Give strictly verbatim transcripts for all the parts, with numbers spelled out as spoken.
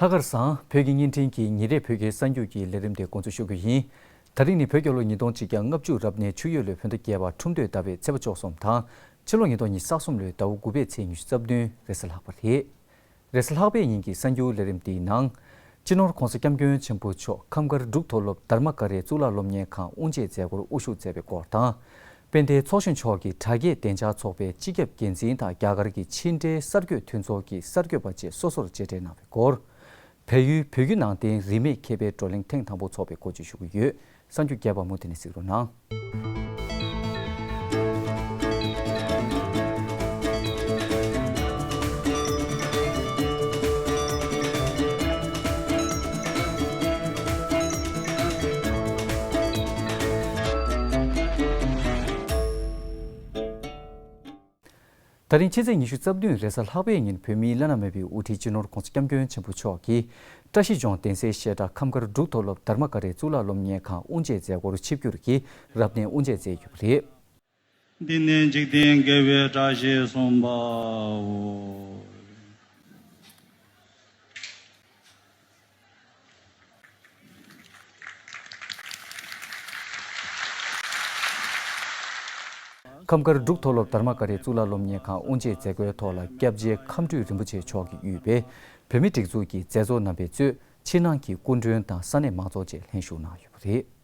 ལྷག་དཀར་བཟང་། བོད་ཀྱི་བརྙན་འཕྲིན་གྱི་ཉིན་རེའི་བོད་སྐད་གསར་འགྱུར་གྱི་ལས་རིམ་དེ་འགོ་འཛུགས་ཞུ་རྒྱུ་ཡིན། ད་རིང་ནི་བོད་རྒྱལ་ལོ་ཉིས་སྟོང་ཆིག་བརྒྱ་ལྔ་བཅུ་རབ་གནས་ཆུ་ཡོས་ལོའི་བོད་ཟླ་བརྒྱད་པ་ཁྲུམས་སྟོད་ཟླ་བའི་ཚེས་པ་བཅུ་གསུམ་དང་། ཕྱི་ལོ་ཉིས་སྟོང་ཉི་ཤུ་རྩ་གསུམ་ལོའི་ཟླ་བ་དགུ་པའི་ཚེས་ཉི་ཤུ་རྩ་བདུན་རེས་གཟའ་ལྷག་པ་རེད། རེས་གཟའ་ལྷག་པའི་ཉིན་གྱི་གསར་འགྱུར་ལས་རིམ་འདིའི་ནང་། སྤྱི་ནོར་༧གོང་ས་༧སྐྱབས་མགོན་ཆེན་པོ་མཆོག་ཁམས་དཀར་འབྲུག་མཐོ་སློབ་དྷརྨ་ཀ་རའི་གཙུག་ལག་སློབ་གཉེར་ཁང་དབུ་འབྱེད་མཛད་སྒོར་དབུ་བཞུགས་མཛད་པའི་སྐོར་དང་། དཔལ་ལྡན་ཚོགས་གཞོན་མཆོག་གིས་དྲ་རྒྱའི་བདེ་འཇགས་ཚོགས་པའི་སྤྱི་ཁྱབ་འགན་འཛིན་དང་རྒྱ་གར་གྱི་ཕྱི་འབྲེལ་གསར་འགོད་མཐུན་ཚོགས་ཀྱི་གསར་འགོད་པ་བཅས་སོ་སོར་མཇལ་འཕྲད་གནང་བའི་སྐོར། བལ་ཡུལ་བོད་བརྒྱུད་ནང་བསྟན་རིས་མེད་མཁས་པའི་བགྲོ་གླེང་ཐེངས་དང་པོ་འཚོགས་པའི་སྐོར་བཅས་ཞུ་གི་ཡོད། གསར་འགྱུར་རྒྱས་པ་མུ་མཐུད་ནས་གཟིགས་རོགས་གནང་། ད་རིང་ཕྱི་ཚེས་ཉི་ཤུ་རྩ་བདུན་རེས་གཟའ་ལྷག་པའི་ཉིན་བོད་མིའི་བླ་ན་མེད་པའི་དབུ་ཁྲིད་སྤྱི་ནོར་༧གོང་ས་༧སྐྱབས་མགོན་ཆེན་པོ་མཆོག་གིས་བཀྲ་ཤིས་ལྗོངས་གདན་སའི་བཤད་གྲྭ་ཁམས་དཀར་འབྲུག་མཐོ་སློབ་དྷརྨ་ཀ་རའི་གཙུག་ལག་སློབ་གཉེར་ཁང་དབུ་འབྱེད་མཛད་སྒོར་ཆིབས་བསྒྱུར་གྱིས་རབ་གནས་དབུ་འབྱེད་མཛད་ཡོད་པ་རེད། འདི་ནི་འཇིག་རྟེན་དགེ་བའི་བཀྲ་ཤིས་གསུངས་པའོ། ཁམས་དཀར་འབྲུག་མཐོ་སློབ་དྷརྨ་ཀ་རའི་གཙུག་ལག་སློབ་གཉེར་ཁང་དབུ་འབྱེད་མཛད་སྒོའི་ཐོག་ལ་སྐྱབས་རྗེ་ཁམས་སྤྲུལ་རིན་པོ་ཆེ་མཆོག་གིས་དབུས་པའི་བོད་མིའི་སྒྲིག་འཛུགས་ཀྱི་མཛད་གཙོ་རྣམ་པས་གཙོས་ཕྱི་ནང་གི་སྐུ་མགྲོན་དང་ས་གནས་མང་ཚོགས་བཅས་ལྷན་ཞུགས་གནང་ཡོད་པ་རེད།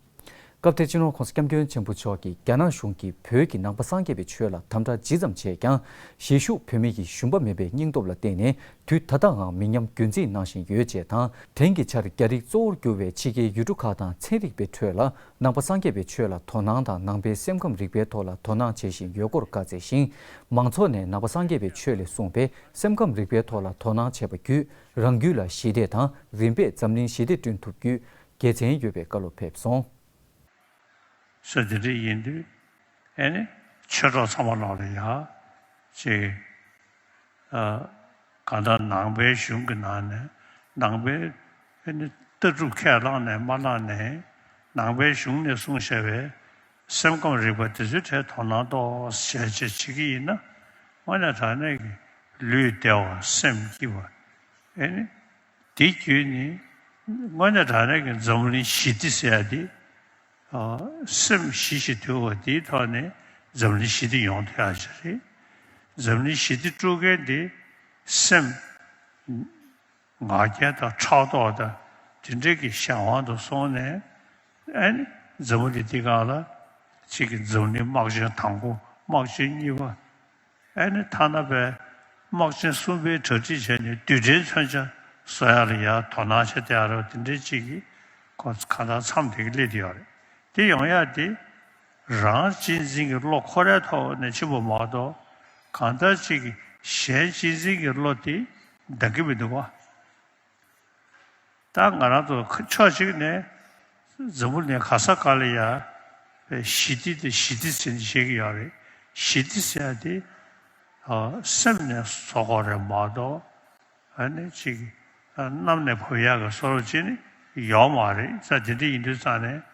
སྐབས་དེར་སྤྱི་ནོར་༧གོང་ས་༧སྐྱབས་མགོན་ཆེན་པོ་མཆོག་གིས་རྒྱ་ནག་གཞུང་གིས་བོད་ཀྱི་ནང་པ་སངས་རྒྱས་པའི་ཆོས་ལ་དམ་དྲག་ཇི་ཙམ་བྱས་ཀྱང་གཞིས་བཞུགས་བོད་མི་ཡི་ཞུམ་པ་མེད་པའི་སྙིང་སྟོབས་ལ་བརྟེན་ནས་དུས་ད་ལྟའང་མི་ཉམས་རྒྱུན་འཛིན་གནང་བཞིན་ཡོད་ཅེས་དང་། དེང་གི་ཆར་རྒྱ་རིགས་གཙོ་བོར་གྱུར་བའི་ཕྱི་རྒྱལ་ཡུལ་གྲུ་ཁག་དང་ཚན་རིག་པའི་ཁྲོད་ལ་ནང་པ་སངས་རྒྱས་པའི་ཆོས་ལ་དོ་སྣང་དང་ནང་པའི་སེམས་ཁམས་རིག་པའི་ཐོག་ལ་དོ་སྣང་བྱེད་བཞིན་ཡོད་སྐོར་བཀའ་སྩལ་ཞིང་། མང་ཚོགས་ནས་ནང་པ་སངས་རྒྱས་པའི་ཆོས་ལས་གསུངས་པའི་སེམས་ཁམས་རིག་པའི་ཐོག་ལ་དོ་སྣང་བྱས་པ་བརྒྱུད་རང་རྒྱུད་ལ་ཞི་བདེ་དང་རིམ་པས་འཛམ་གླིང་ཞི་བདེ་བསྐྲུན་ཐུབ་རྒྱུའི་དགེ་མཚན་ཡོད་པའི་བཀའ་སློབ་ཕེབས་སོང་། ས་དེ་འདྲ་ཡིན་དུས་ཨེ་ནི་ཆོས་གྲོགས་ཚང་མ་ལོག་ལ་ཡ་ཅིག་ཨ་གང་ལྟར་ནང་པའི་གཞུང་གི་ནང་ནས་ནང་པའི་ཨེ་ནི་ལྟ་གྲུབ་ཁས་བླངས་ནས་མ་བླངས་ནས་ནང་པའི་གཞུང་ནས་གསུངས་བཞག་པའི་སེམས་ཁམས་རིག་པ་དེ་ཚོའི་གྲས་དོ་སྣང་ཏོག་ཙམ་བྱས་བྱས་བྱེད་ཀྱི་ཡིན་ན་དངོས་གནས་དྲང་གནས་ཀྱི་ལུས་བདེ་བ་སེམས་སྐྱིད་པ་ཨེ་ནི། དེ་བརྒྱུད་ནས་དངོས་གནས་དྲང་གནས་ཀྱི་འཛམ་གླིང་ཞི་བདེ་ཟེར་ཡ་དེ། ཨ་སེམས་ཞི་ཞིང་དུལ་བ་དེའི་ཐོག་ནས་འཛམ་གླིང་ཞི་བདེ་ཡོང་ཐུབ་ཡ་ཞིག་རེད། འཛམ་གླིང་ཞི་བདེ་དཀྲུག་མཁན་དེ་སེམས་ང་རྒྱལ་དང་ཕྲག་དོག་དང་དེ་འདྲའི་གི་གཞན་དབང་དུ་སོང་ནས་ཨ་ནི་འཛམ་བུ་གླིང་འདི་སྒང་ལ་གཅིག་གི་འཛམ་གླིང་དམག་ཆེན་དང་པོ་དམག་ཆེན་གཉིས་པ། ཨེ་ནི་ཐ་ན་པའི་དམག་ཆེན་གསུམ་པའི་གྲ་སྒྲིག་བྱས་ནས་རྡུལ་ཕྲན་མཚོན་ཆ་བཟོ་ཡ་ལ་ཡ་དོ་སྣང་བྱེད་བསྡད་ཡ་རེད་བ། དེ་འདྲའི་གཅིག་གིས་ཁོ་གང་ལྟར་མཚམས་དེ་གི་སླེབས་བསྡད་ཡོད་རེད། དེ་ཡོང་ཡ་དེ་རང་གཅེས་འཛིན་གྱི་བློ་ཁོ་རའི་ཐོག་ནས་ཕྱིན་པ་མ་གཏོགས་གང་ལྟར་གཅིག་གིས་གཞན་གཅེས་འཛིན་གྱི་བློ་དེ་འདང་གི་མི་འདུག་བ། ད་ང་རང་ཚོ་ཕྱོགས་གཅིག་ནས་འཛམ་བུ་གླིང་ག་ས་ག་ལ་ཡ་ཞི་བདེ་དེ་ཞི་བདེ་ཟེར་ནས་བཤད་ཀྱི་ཡོད་རེད། ཞི་བདེ་ཟེར་ཡ་དེ་སེམས་ནས་བཟོ་དགོས་རེད་མ་གཏོགས་ཨ་ནི་ཅིག་གནམ་ནས་བབས་ཡག་གི་བཟོ་འདྲ་ཅིག་ནི་ཡོད་མ་རེད། ས་དེ་འདྲ་ཡིན་དུས་ཙང་ནས་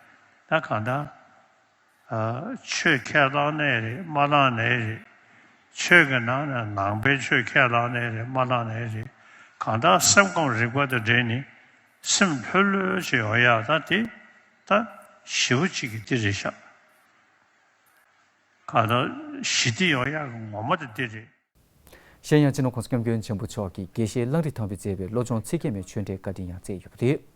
ད་གང་ལྟར། ཆོས་ཁས་བླངས་ནའི་རེད་མ་བླངས་ནའི་རེད། ཆོས་ཀྱི་ནང་ནས་ནང་པའི་ཆོས་ཁས་བླངས་ནའི་རེད་མ་བླངས་ནའི་རེད། གང་ལྟར་སེམས་ཁམས་རིག་པ་དང་འབྲེལ་ནས་སེམས་ལྷོད་ལྷོད་བྱེད་ཡོང་ཡག་ད་དེ་ད་ཞེ་པོ་ཅིག་གི་འདི་རེད་ཤག་གང་ལྟར་ཞི་བདེ་ཡོང་ཡག་གི་ངོ་མ་དེ་འདི་རེད། གཞན་ཡང་སྤྱི་ནོར་༧གོང་ས་༧སྐྱབས་མགོན་ཆེན་པོ་མཆོག་གིས་དགེ་བཤེས་གླང་རི་ཐང་པས་མཛད་པའི་བློ་སྦྱོང་ཚིག་བརྒྱད་མའི་ཆོས་འབྲེལ་བཀའ་དྲིན་ཡང་སྩལ་ཡོད་པ་རེད།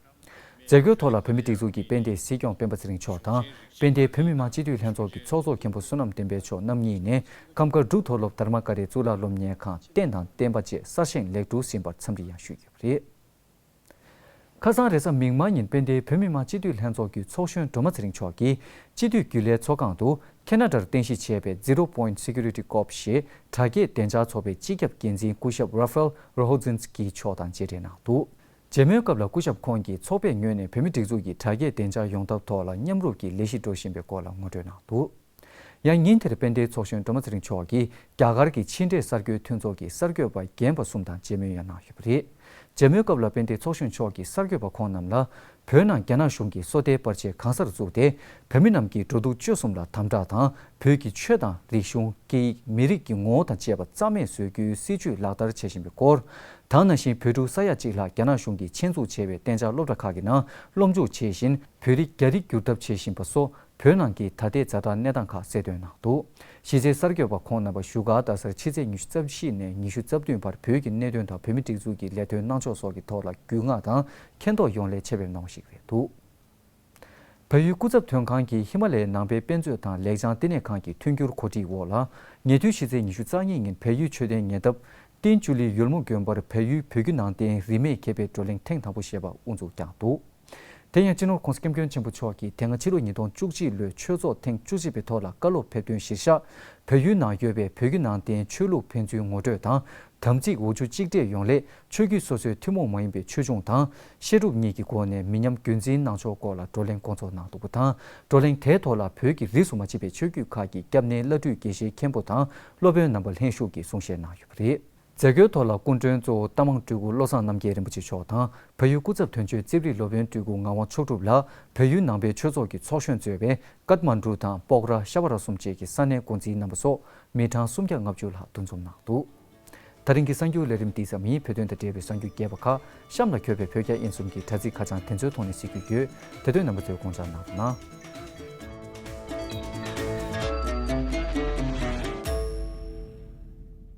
མཛད་སྒོའི་ཐོག་ལ་བོད་མིའི་སྒྲིག་འཛུགས་ཀྱི་དཔལ་ལྡན་སྲིད་སྐྱོང་སྤེན་པ་ཚེ་རིང་མཆོག་དང་དཔལ་ལྡན་བོད་མི་མང་སྤྱི་འཐུས་ལྷན་ཚོགས་ཀྱི་ཚོགས་གཙོ་མཁན་པོ་བསོད་ནམས་བསྟན་འཕེལ་མཆོག་རྣམ་གཉིས་ནས་ཁམས་དཀར་འབྲུག་མཐོ་སློབ་དྷརྨ་ཀ་རའི་གཙུག་ལག་སློབ་གཉེར་ཁང་རྟེན་དང་བརྟེན་པ་བཅས་གསར་བཞེངས་ལེགས་གྲུབ་ཟིན་པར་འཚམས་འདྲི་ཡང་ཞུས་ཡོད་པ་རེད། ཁ་སང་རེས་གཟའ་མིག་དམར་ཉིན་དཔལ་ལྡན་བོད་མི་མང་སྤྱི་འཐུས་ལྷན་ཚོགས་ཀྱི་ཚོགས་གཞོན་སྒྲོལ་མ་ཚེ་རིང་མཆོག་གིས་སྤྱི་འཐུས་རྒྱུན་ལས་ཚོགས་ཁང་དུ་ཁེ་ན་ཌར་རྟེན་གཞི་བྱས་པའི་Zero Point Security Corp ཞེས་དྲ་རྒྱའི་བདེ་འཇགས་ཚོགས་པའི་སྤྱི་ཁྱབ་འགན་འཛིན་སྐུ་ཞབས་Rafael Rozhodzinski མཆོག་དང་མཇལ་འཕྲད་གནང་འདུག་མཇལ་མོལ་སྐབས་ལ་སྐུ་ཞབས་ཁོང་གིས་ཚོགས་པའི་ངོས་ནས་བོད་མིའི་སྒྲིག་འཛུགས་ཀྱི་དྲ་རྒྱའི་བདེ་འཇགས་ཡོང་ཐབས་ཐོག་ལ་མཉམ་རུབ་ཀྱིས་ལས་གཞི་འགྲོ་བཞིན་པའི་སྐོར་ལ་ངོ་སྤྲོད་གནང་འདུག་ཡང་ཉིན་དེར་དཔལ་ལྡན་ཚོགས་གཞོན་སྒྲོལ་མ་ཚེ་རིང་མཆོག་གིས་རྒྱ་གར་གྱི་ཕྱི་འབྲེལ་གསར་འགོད་མཐུན་ཚོགས་ཀྱི་གསར་འགོད་པ་རྒན་པ་གསུམ་དང་མཇལ་མོལ་ཡང་གནང་ཡོད་པ་རེད། འབྲེལ་མོལ་སྐབས་ལ་དཔལ་ལྡན་ཚོགས་གཞོན་མཆོག་གིས་གསར་འགོད་པ་ཁོང་རྣམས་ལ། བོད་ནང་རྒྱ་ནག་གཞུང་གིས་སོ་ལྟའི་པར་ཆས་གང་སར་བཙུགས་ཏེ། བོད་མི་རྣམས་ཀྱི་འགྲོ་འདུག་སྤྱོད་གསུམ་ལ་དམ་དྲག་དང་། བོད་ཀྱི་ཆོས་དང་རིག་གཞུང་། སྐད་ཡིག། མི་རིགས་ཀྱི་ངོ་བོ་དང་བཅས་པ་རྩ་མེད་བཟོ་རྒྱུའི་སྲིད་བྱུས་ལག་བསྟར་བྱེད་བཞིན་པའི་སྐོར། ད་ག་ནང་བཞིན་བོད་ཕྲུག་ས་ཡ་གཅིག་ལྷག་རྒྱ་ནག་གཞུང་གིས་ཆེད་འཛུགས་བྱས་པའི་གཏན་འཇགས་སློབ་གྲྭ་ཁག་གི་ནང་སློབ་འཇུག་བྱེད་བཞིན། བོད་རིགས་རྒྱ་རིགས་བསྒྱུར་ཐབས་བྱེད་བཞིན་པ་སོགས། བོད་ནང་གི་ད་ལྟའི་ཛ་དྲག་གནས་སྟངས་ཁག་གསལ་སྟོན་གནང་འདུག། གཞི་རྩའི་གསར་འགོད་པ་ཁོང་རྣམ་པ་བཞུགས་སྒར་རྡ་སར་ཕྱི་ཚེས་ཉི་ཤུ་རྩ་བཞི་ནས་ཉི་ཤུ་རྩ་བདུན་བར་བོད་ཀྱི་གནད་དོན་དང་བོད་མིའི་སྒྲིག་འཛུགས་ཀྱི་ལས་དོན་གནང་ཕྱོགས་སོགས་ཀྱི་ཐོག་ལ་རྒྱུས་མངའ་དང་མཁྱེན་རྟོགས་ཡོང་སླད་ཆེད་ཕེབས་གནང་བ་ཞིག་རེད་འདུག། བལ་ཡུལ་སྐུ་ཚབ་དོན་ཁང་གིས་ཧི་མ་ལ་ཡའི་ནང་པའི་དཔེ་མཛོད་དང་ལེགས་བྱང་བསྟི་གནས་ཁང་གི་མཐུན་འགྱུར་གོ་སྒྲིག་འོག་ལ། ཉེ་དུས་ཕྱི་ཚེས་ཉི་ཤུ་རྩ་གཉིས་ཉིན་བལ་ཡུལ་མཆོད་རྟེན་ཉེ་འདབས་ཏིན་ཅུ་ལི་ཡུལ་མོ་དགོན་པར་བལ་ཡུལ་བོད་བརྒྱུད་ནང་བསྟན་རིས་མེད་མཁས་པའི་བགྲོ་གླེང་ཐེངས་དང་པོ་ཞེས་པ་དབུ་འཛུགས་བསྐྱངས་འདུག། དེ་ཡང་སྤྱི་ནོར་༧གོང་ས་༧སྐྱབས་མགོན་ཆེན་པོ་མཆོག་གིས་དེ་སྔ་ཕྱི་ལོ་ཉིས་སྟོང་བཅུ་གཅིག་ལོའི་ཆོས་ཚོགས་ཐེངས་བཅུ་གཅིག་པའི་ཐོག་ལ་བཀའ་སློབ་ཕེབས་དོན་གཞིར་བཞག། བལ་ཡུལ་ནང་ཡོད་པའི་བོད་བརྒྱུད་ནང་བསྟན་ཆོས་ལུགས་ཕན་ཚུན་ངོ་སྤྲོད་དང་། དམ་ཚིག་འོ་ཆུ་གཅིག་སྤྲད་ཡོང་སླད། ཆོས་བརྒྱུད་སོ་སོའི་ཐུན་མོང་མ་ཡིན་པའི་ཆོས་འབྱུང་དང་། བཤད་སྒྲུབ་གཉིས་ཀྱི་སྒོ་ནས་མི་ཉམས་རྒྱུན་འཛིན་གནང་ཕྱོགས་སྐོར་ལ་བགྲོ་གླེང་སྐོང་ཚོགས་གནང་འདུག་པ་དང་། བགྲོ་གླེང་དེའི་ཐོག་ལ་བོད་ཀྱི་རིས་སུ་མ་ཆད་པའི་ཆོས་བརྒྱུད་ཁག་གི་སྐྱབས་གནས་བླ་སྤྲུལ་དགེ་བཤེས་མཁན་པོ་དང་། སློབ་དཔོན་རྣམ་པ་ལྷན་ཞུགས་ཀྱིས་གསུང་བཤད་གནང་ཡོད་པ་རེད། མཛད་སྒོའི་ཐོག་ལ་སྐུ་མགྲོན་གཙོ་བོ་རྟ་མང་སྤྲུལ་སྐུ་བློ་བཟང་རྣམ་རྒྱལ་རིན་པོ་ཆེ་མཆོག་དང་། བལ་ཡུལ་སྐུ་ཚབ་དོན་གཅོད་རྩིབ་རི་སློབ་དཔོན་སྤྲུལ་སྐུ་ངག་དབང་མཆོག་གྲུབ་ལགས། བལ་ཡུལ་ནང་པའི་ཆོས་ཚོགས་ཀྱི་ཚོགས་གཞོན་གཙོས་པའི་ཀཏ་མན་གྲུ་དང་སྤོག་ར། ཤ་བ་ར་གསུམ་བཅས་ཀྱི་ས་གནས་འགོ་འཛིན་རྣམ་པ་སོགས་མི་གྲངས་སུམ་བརྒྱ་ལྔ་བཅུ་ལྷག་འདུ་འཛོམས་གནང་འདུག། ད་རིང་གི་གསར་འགྱུར་ལས་རིམ་འདི་ཙམ་ཡིན། བོད་དོན་དང་འབྲེལ་བའི་གསར་འགྱུར་རྒྱས་པ་ཁག་གཤམ་ལ་འཁོད་པའི་བོད་རྒྱ་དབྱིན་གསུམ་གྱི་དྲ་ཚིགས་ཁ་བྱང་དེ་ཚོའི་ཐོག་ནས་གཟིགས་རྒྱུ་ཡོད། དེ་དོན་རྣམ་པ་ཚོས་དགོངས་འཇགས་གནང་རོགས་གནང་།